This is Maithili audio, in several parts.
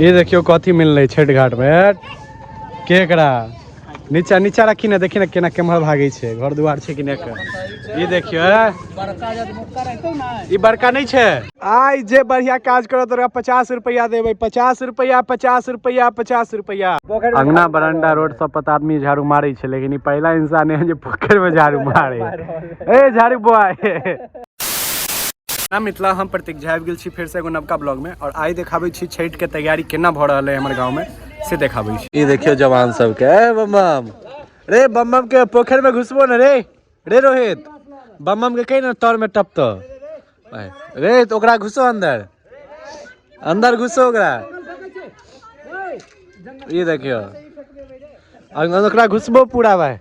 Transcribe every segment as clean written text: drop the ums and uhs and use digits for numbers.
ये देखियो कथी मिललै छठि घाट में केकरा नीचा नीचा रखी ने देखी ने केना केम्हर भागै छै घर दुआर छै कि नहि के। ई देखियो ई बड़का नहि छै। आइ जे बढ़िया काज करत ओकरा 50 रुपया देबै। 50 रुपया, 50 रुपया, 50 रुपया। अंगना बरंडा रोड सब पर आदमी झाड़ू मारै छै, लेकिन ई पहिला इंसान है जे पोखरि में झाड़ू मारे। ए झाड़ू बॉय। ना मिथिला, हम प्रतीक झा आबि गेल छी फेर से एगो नवका ब्लॉग में और आइ देखाबै छी छठि के तैयारी केना भऽ रहल है हमर गाँव में, से देखाबै छी। ई देखियो जवान सबके, ए बम बम रे, बम बम के पोखरि में घुसबो न रे, रे रोहित बम बम के कहि न तर में टपतो रे, तो ओकरा घुसो अंदर, अंदर घुसो ओकरा। ई देखियो ओकरा घुसबो पूरा भाई,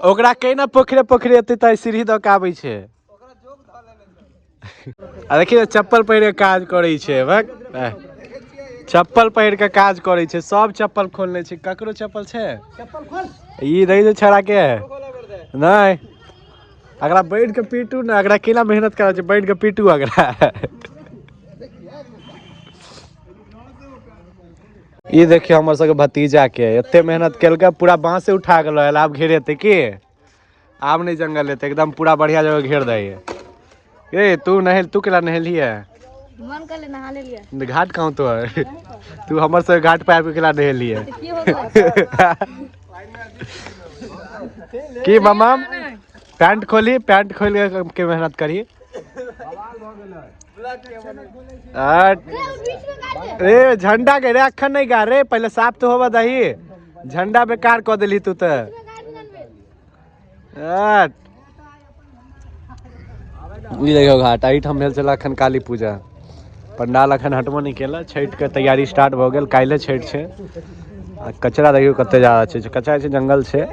ओकरा कहि न पोखरे पोखरे एते तऽ सीढ़ी दऽ के आबै छै। आ देखियौ चप्पल पहिर के काज करै छै, बक चप्पल पहिर के काज करै छै, सब चप्पल खोलने छै, ककरो चप्पल छै? ई रही जे छड़ा के नहि, अगला बैठ के पीटू ने, अगला केना मेहनत करै छै, बैठ के पीटू अगला। ई देखियौ हमर सबके भतीजा के एते मेहनत केलकै, पूरा बांसे उठा गेल, आब घेरेतै की? आब नहीं जंगल लेते, एकदम पूरा बढ़िया जगह घेर दे। ए तू नहेल, तू केला नहेलिए? मन कर ले नहा लेलिए। घाट कहाँ तो है? तू हमर सब घाट पे आबि के केला नहेलिए? की हो गेल? की मामा पैंट खोली, पैंट खोल के मेहनत करी। रे झंडा के रे अखन नहीं गा रे, पहले साफ तो होबा दही, झंडा बेकार कऽ देली तू तऽ। ई देखियौ घाट, एहिठाम भेल छलै अखन काली पूजा, पंडाल अखन हटबो नहि केला, छठि के तैयारी स्टार्ट भऽ गेल, काल्हि छठि छै। आ कचरा देखियौ कते ज्यादा छै, कचरा छै, जंगल छै,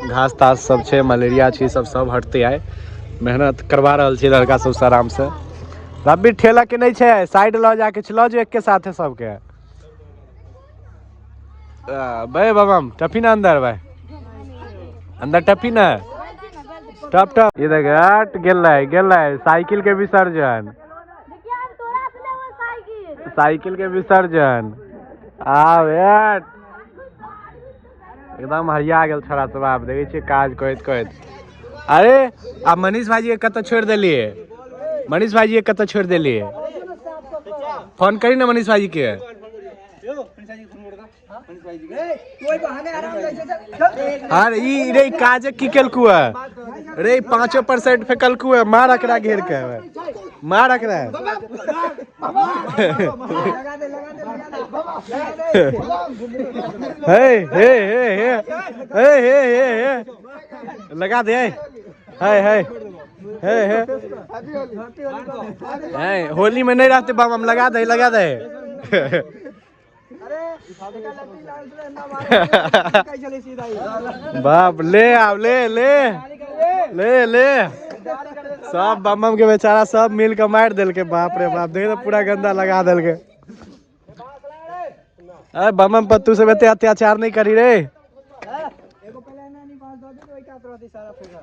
घास तास सब छै, मलेरिया छै, सब सब हटते आइ मेहनत करवा रहल छै लड़का सबसँ आराम से। रब्बी ठेला के नहि छै, साइड लऽ जाके लऽ जो एक साथे सबके। भाई बम टफी ना अंदर भाई, अंदर टफी ना, टप टप। ये देख हट गेलै गेलै साइकिल के विसर्जन, साइकिल के विसर्जन। आब हट एकदम हरिया गेल छोड़ा सब, आब देखै छियै काज करैत करैत। अरे आ मनीष भाईजी के कतऽ छोड़ि देलियै? मनीष भाईजी के कतऽ छोड़ि देलियै? फोन करी ना मनीष भाईजी के। अरे ई रे काज की केलकू है रे, 5% फेकलकू है, मार एकरा घेर के, मार एकरा। हे हे हे हे हे हे हे हे लगा दे, हे हे हे हे हे होली में नहीं रहते बाबा, हम लगा दे, लगा दे। बाप ले आओ, ले ले ले ले, सब बम बम के बेचारा सब मिल के मार देलके। बाप रे बाप, देख पूरा गंदा लगा देलके। अरे बम बम पत्तू से एते अत्याचार नहीं करी रे।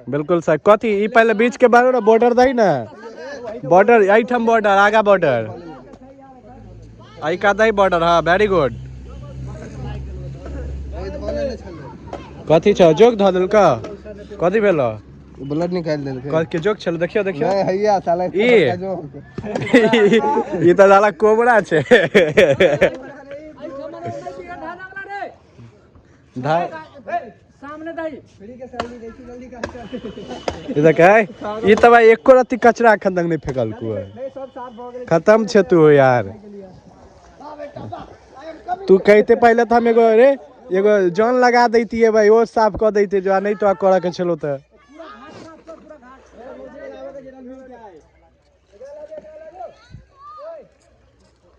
बिल्कुल सर, कथी ई पहले बीच के बारे ना बॉर्डर दही ना, बॉर्डर एहिठाम बॉर्डर, आगा बॉर्डर, आई का दही बॉर्डर। हाँ वेरी गुड। कथी छौ जोक धऽ देलका? कथी भेल? ब्लड निकालि देलकै। के जोक छल? देखियो देखियो। नहीं हैया साला ई ई तऽ साला कोबरा छै। सामने दही ई देख ई तऽ भाई एको रत्ती कचरा एखन तक नहि फेकलकौ है, खत्म छे तू यार। तू कहते पहले तो हम एगो रे एगो जन लगा दैतियै भाई, ओ साफ कऽ दैते जो, नहीं तो करऽ के छलो तऽ।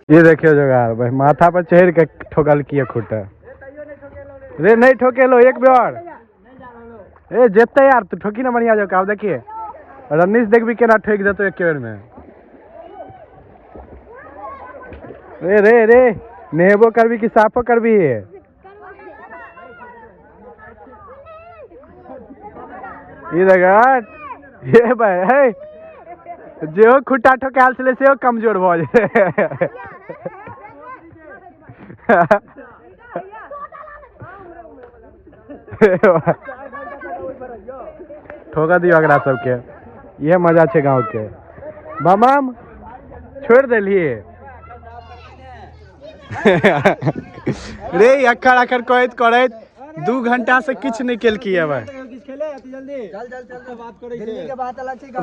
ये देखियो जोगार भाई माथा पर चढ़ के ठोकल किए खूटा रे, नहीं ठोकेलो एक बेर। ए जेते यार तू ठोकी ना बढ़िया जगह। देखिए रनीश देखबी केना ठोक देतो एक बेर में। रे रे रे नेहबो करबी कि साफो करबी? ई देख ये भाई हे जेहो खुट्टा ठोकायल छलै सेहो कमजोर भऽ जेतै। ठोका दियौ एकरा सबके। इहे मजा छै गाँव के। बमाम छोड़ि देलियै रे। अखर अखर कहैत करैत 2 घंटा से किछु नहि केलकै भाई।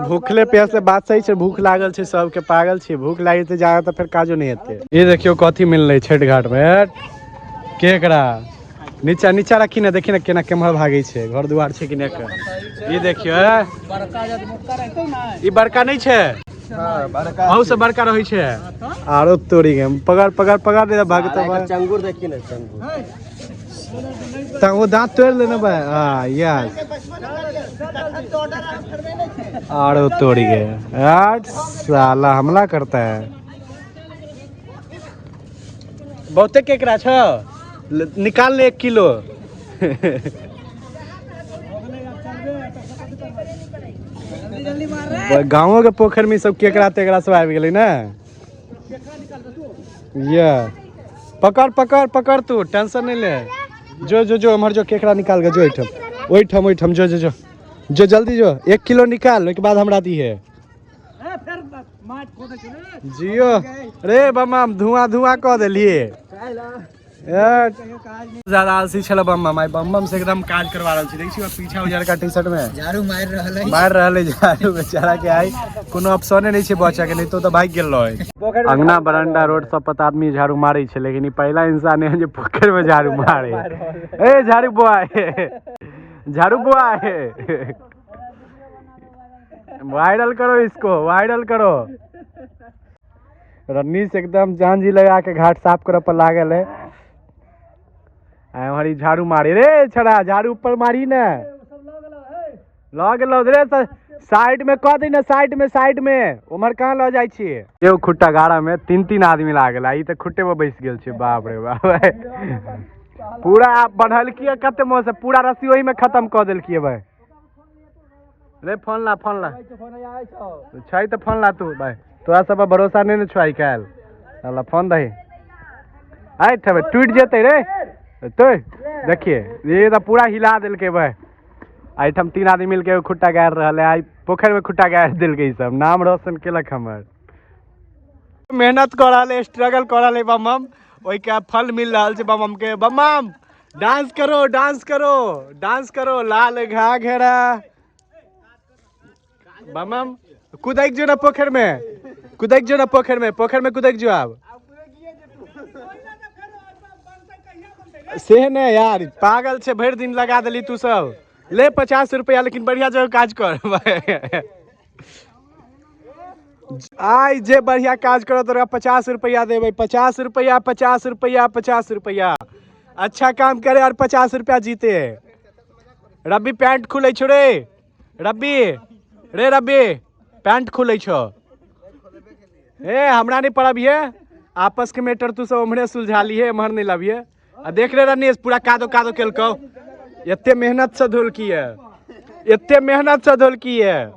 भूखले प्यासे बात सही छै, भूख लागल छै सबके, पागल छै, भूख लागि जेतै जादा तऽ फेर काजो नहि हेतै। ये देखियौ कथी मिललै छठि घाट में, केकरा नीचा नीचा रखी ने, देखी ने केना केम्हर भागै छै, घर दुआर छै कि नहि। ये देखियौ ई बड़का नहि छै, अहू से बड़का रहै छै। आरो तोरी के पकड़ पकड़ पकड़ दे भागतो। चंगुर देखी ने, चंगुर त वो दांत तोड़ लेना भाई। हां यस, आरो तोड़ी गए। यार साला हमला करता है। बहुते केकरा छ, निकाल ले 1 किलो। गाँवों के पोखर में सब केकरा तेकरा सब आबि गेलै ने। ये पकड़ पकड़ पकड़, तू टेंशन नहीं ले। जो जो जो उम्हर जो केकरा निकाल के जो, ओहिठाम ओहिठाम ओहिठाम जो जो जो जो जल्दी जो, 1 किलो निकाल, ओहिके बाद हमरा दी है। जियो रे बमाम, धुआं धुआं कऽ देलिए। ज्यादा आलसी छल बम, आई बम बम से एकदम काज करवा रहल छी। देखै छी पीछा उजरका टी शर्ट में झाड़ू मारि रहल है, मारि रहल है झाड़ू बेचारा के। आई कोनो ऑप्शने नहीं छै बच्चा के, नहीं तो तो भागि गेल रहे। अंगना बरांडा रोड सब पर आदमी झाड़ू मारै छै, लेकिन ई पहला इंसान है जे पोखरि में झाड़ू मारे। ए झाड़ू बॉय, झाड़ू बॉय, वायरल करो इसको, वायरल करो। रन्नी से एकदम जान जी लगा के घाट साफ करे पर लागल है। आ झाड़ू मारे रे छड़ा, झाड़ू ऊपर मारी ने, लऽ गेलौ रे, साइड में कऽ दे ने, साइड में, साइड में उम्हर कहाँ लऽ जाइ छियै। एगो खुट्टा गाड़ा में 3-3 आदमी लागल, आ ई तऽ खुट्टे पर बैस गेल छै। बाप रे बाप, पूरा बढ़लकियै कते मोह से, पूरा रस्सी ओही में खत्म कऽ देलकियै भाई। रे फोन ला, फोन ला छै तऽ फोन ला तू भाई, तोरा सब पर भरोसा नहीं ने छौ आइ काल्हि। अल्लाह फोन दही, आइ ठेबै टूटि जेतै रे। तो देखिए ये तो पूरा हिला देलकै भाई। एहिठाम 3 आदमी मिलके एगो खुट्टा गाड़ि रहल है, आइ पोखरि में खुट्टा गाड़ि देलकै। सब नाम रोशन केलक हमर। मेहनत कऽ रहल है, स्ट्रगल कऽ रहल है बमम, ओहिके फल मिल रहल छै बमम के। बमम डांस करो, डांस करो, डांस करो, लाल घाघरा। बमम कुदैक जो ना पोखरि में, कुदैक जो ना पोखरि में, पोखरि में कुदैक जो आब। से ने यार पागल छे, भरि दिन लगा देली तू सब। ले 50 रुपया, लेकिन बढ़िया जगह काज कर। आइ जे बढ़िया काज करत तोरा 50 रुपया देबै। 50 रुपया, 50 रुपया, 50 रुपया। अच्छा काम करे और 50 रुपया जीते। रब्बी पैंट खुलै छौ रे, रब्बी रे, रब्बी पैंट खुलै छौ। ए हमरा नहीं पड़बिहे, आपस के मैटर तू सब उम्हरे सुलझा लिहे, एम्हर नहीं लाबिहे। आ देख रे रनीश पूरा कादो कादो केलकौ, एते मेहनत से धोलकी है, एते मेहनत से धोलकी है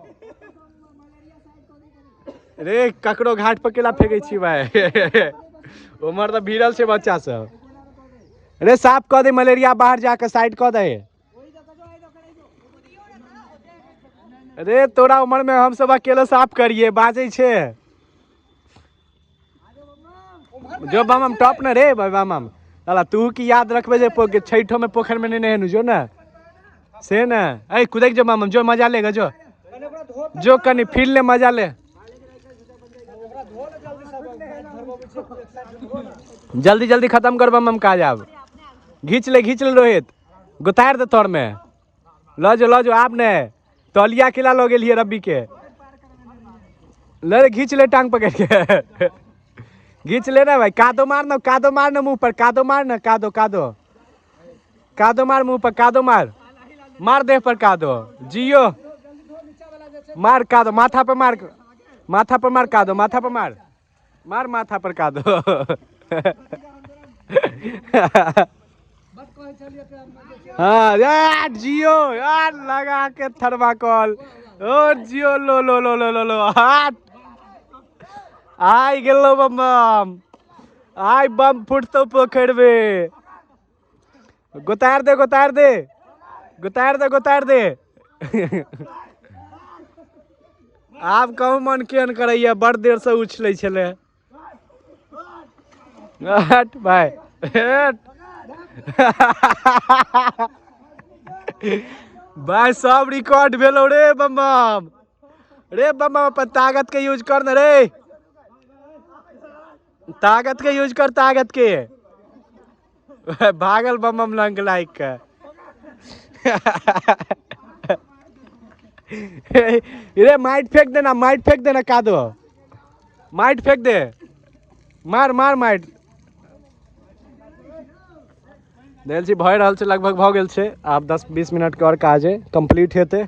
रे। ककरो घाट पर केला फेंकै छी भाई, उम्हर तऽ भिड़ल छै बच्चा सब। रे साफ कऽ दे मलेरिया, बाहर जाके साइड कऽ दे रे। तोरा उम्र में हम सब अकेले साफ करिए, बाजै छै जो बम हम टॉप न रे बम हम। साला तू की याद रखबे जे छठो में पोखर में नहीं नहेनु जो ना से ना। ऐ कुदैक जो बम जो, मजा लेगा जो, जो कनी फिर ले मजा ले। जल्दी जल्दी खत्म कर बम हम काज, आब घींच ले, घींच ले रोहित, गुतार दे तोर में। ल जो, ल जो, आब ने तौलिया किला ल गेलियै रब्बी के। ले रे, घींच ले टांग पकड़ के, घींच ले ना भाई। कादो मार ना, कादो मार ना मुंह पर, कादो मार ना, कादो कादो कादो मार मुंह पर, कादो मार, मार देह पर कादो, जियो मार कादो, माथा पर मार, माथा पर मार कादो, माथा पर मार, मार माथा पर कादो। हाँ यार जियो यार लगा के थर्माकोल, ओ जियो लो लो लो लो लो लो, हाथ आई गेलो बम बम, आइ बम फुटतौ पोखरि में। गोतार दे, गोतार दे, गोतार दे, गोतार दे। आब कहूँ मन केहन करैया, बड़ देर से उछलै छलै। हट भाई हट भाई, सब रिकॉर्ड भेलो रे बम बम रे बम बम। अपन ताकत के यूज कर न रे, ताकत के यूज कर, ताकत के। भागल बम बम लंग लाइक के। रे माइट फेंक देना, माइट फेंक देना, कादो माइट फेंक दे, मार मार माइट। देल छी भए रहल छै, लगभग भऽ गेल छै। आब 10-20 मिनट के और काज है, कंप्लीट हेतै।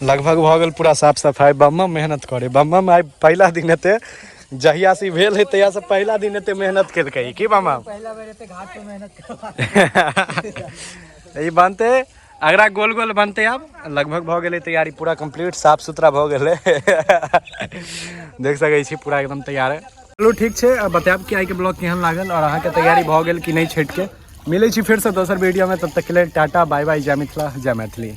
लगभग भऽ गेल पूरा साफ सफाइ। बम बम मेहनत करे, बम बम आइ पहिला दिन हेतै, जहिया से ई भेल है तहिया से पहिला दिन हेतै मेहनत केलकै। की बम बम? पहिला बेर एते घाट पे मेहनत करबा। ई बनते अगरा गोल गोल बनते। आब लगभग भऽ गेलै तैयारी पूरा कंप्लीट, साफ सुथरा भऽ गेलै, देख सकै छी पूरा एकदम तैयार है। चलू ठीक छै, अब बतायब कि आइके ब्लॉग केहन लागल और अहाँके तैयारी भऽ गेल कि नहि छठिके। मिलै छी फेरसँ दोसर वीडियोमे, तब तक के लेल टाटा बाय बाय, जय मिथिला जय मैथिली।